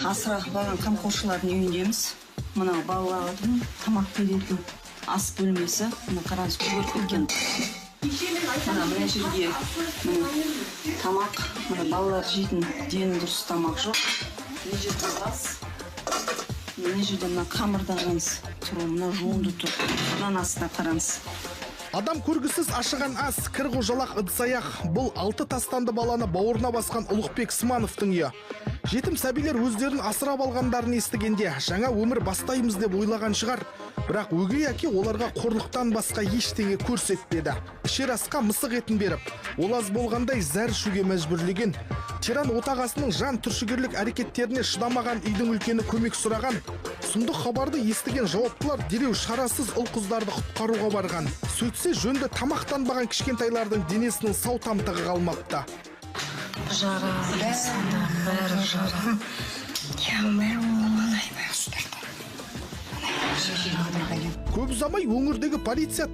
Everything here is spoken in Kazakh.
Асырап алған қамқоршылардың үйіндеміз. Мынау балалардың тамақ беретін ас бөлмесі. Мына қараңыз, көгеріп кеткен. Мына жерге, міне, тамақ, мына балалар жейтін дені дұрыс тамақ жоқ. Мына жерде бас, мына жерде мына қамырда қараңыз тұр, мына жуынды тұр. Мынаның астына қараңыз. Адам көргісіз ашыған ас, кір қожалақ ыдыс аяқ. Бұл алты тастанды баланы бауырына басқан Ұлықбек Смановтың үйі. Жетім сәбилер өздерін асырап алғандарын естігенде, жаңа өмір бастаймыз деп ойлаған шығар. Бірақ өгей әке оларға қорлықтан басқа ештеңе көрсетпеді. Ішер асқа мысық етін беріп, ол аз болғандай, зәр ішуге мәжбүрлеген. Тиран отағасының жан түршігерлік әрекеттеріне шыдамаған үйдің үлкені көмек сұраған. Сұмдық хабарды естіген жауаптылар дереу шарасыз ұл қыздарды құтқаруға барған. Сөйтсе, жөнді тамақтанбаған кішкентайлардың денесінің сау тамтығы қалмапты. Жара сонда, бәрі жара. Иә, байғұстарды. Көп ұзамай өңірдегі полиция